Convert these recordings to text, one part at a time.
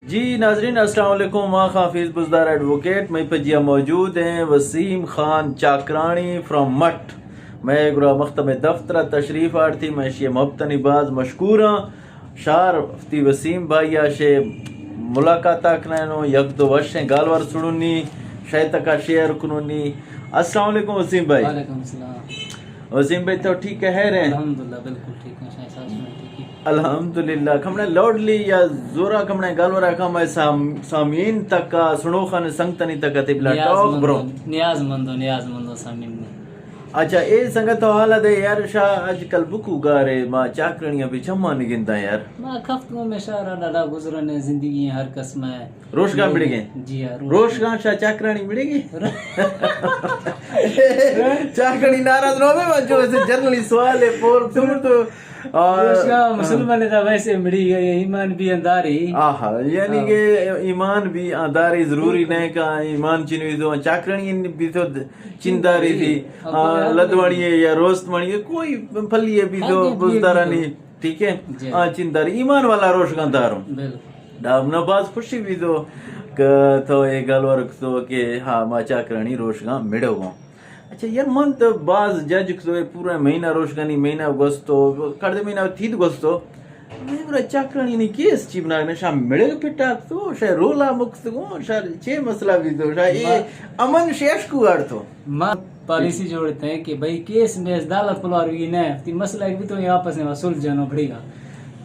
جی ناظرین، السلام علیکم۔ ما خان حفیظ بزدار ایڈووکیٹ، مئی پجیا موجود ہیں وسیم خان چاکرانی فرام مٹ۔ مئے گرا مختم دفتر تشریف آرتی، میں شی محبتانی باز مشکور ہاں۔ شار وتی وسیم بھائی آشے ملاقات کنینو، یک دو وشیں گالوار سنونی، شے تکا شیئر کنونی۔ السلام علیکم وسیم بھائی۔ وعلیکم السلام۔ وسیم بھائی تو ٹھیک ہے، خیر ہیں؟ الحمدللہ، بالکل ٹھیک ہیں، شاہ صاحب سنا ٹھیک ہے۔ الحمدللہ۔ کمنے لاؤڈلی یا زورا کمنے گالوار کم ہے سام-، سامعین تکا، سنوخان سنگتنی تکا تے بلا نیاز ٹاک مندو، برو۔ نیاز مندو، نیاز مندو سامعین نے۔ اچھا، اے سنگت تو حال دے یار، شاہ آج کل بکو گارے، ما چاکرنیاں بھی چما نگندا یار۔ ما کفت گوں میں شاہ را ڈاڈا گزرنے زندگی ہیں ہر قسم ہے۔ روشگاں مڑگیں؟ جی ہاں، روشگاں۔ روشگاں شاہ چاکرانی مڑگی؟ چاکرانی ناراض نہ ہوئے، جو ایسے جنرلی سوال ہے، پول تم تو، آ، روشگاں ہاں۔ مسلمان دا ویسے مڑی گئے، ایمان بھی انداری۔ آہا، یعنی ہاں۔ کہ ایمان بھی انداری ضروری بالکل۔ نہیں کہ ایمان چنوی تو چاکرانی بھی تو چنداری تھی۔ ہاں، ہاں، لدوانی ہے یا روست مانی ہے، کوئی پھلی ہے بھی ہاں، تو جی، جی، بزدارانی۔ جی۔ ٹھیک ہے؟ جی۔ آ چنداری ایمان والا روشگاں داروں۔ بالکل۔ ڈا منا باز خوشی بیتو کہ تو اے گالوار کتو کہ ہاں، ما چاکرانی روشگاں مڑو گوں۔ اچھا یار، من تو باز جج کتو، اے پورا مہینہ روشگانی مہینہ گوستو، کڑدے مہینہ تھید گوستو۔ میں برا چاکرانی نی کیس چی بنا نے شام مڑگ پٹاک تو، شے رولا مکت گوں، شے چے مسئلہ بیتو، شے اے ما امن شیش کو اڑ تو۔ ما پالیسی جوڑتے ہیں کہ بھئی کیس نے عدالت پلوار ہوئی نہ، تی مسئلہ ایک بھی تو یہ آپس میں سلجھ جانو پڑے گا۔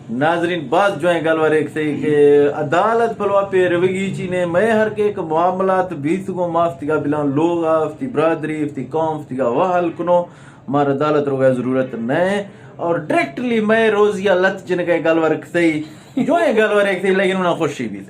ناظرین، باز جوائیں گالوار ایک تھئی کہ عدالت پلوا پیروگی چی نے، میں ہر کے ایک معاملات بیت گوں مافتگا بلان لوگ آفتی برادری، آفتی قوم، آفتگا وحل کنو، مار عدالت روگا ضرورت نہ۔ اور ڈائریکٹلی میں روزیا لت جنگے گالوار ایک تھئی، جوائیں گالوار ایک تھئی، لیکن انہاں خوشی بیت۔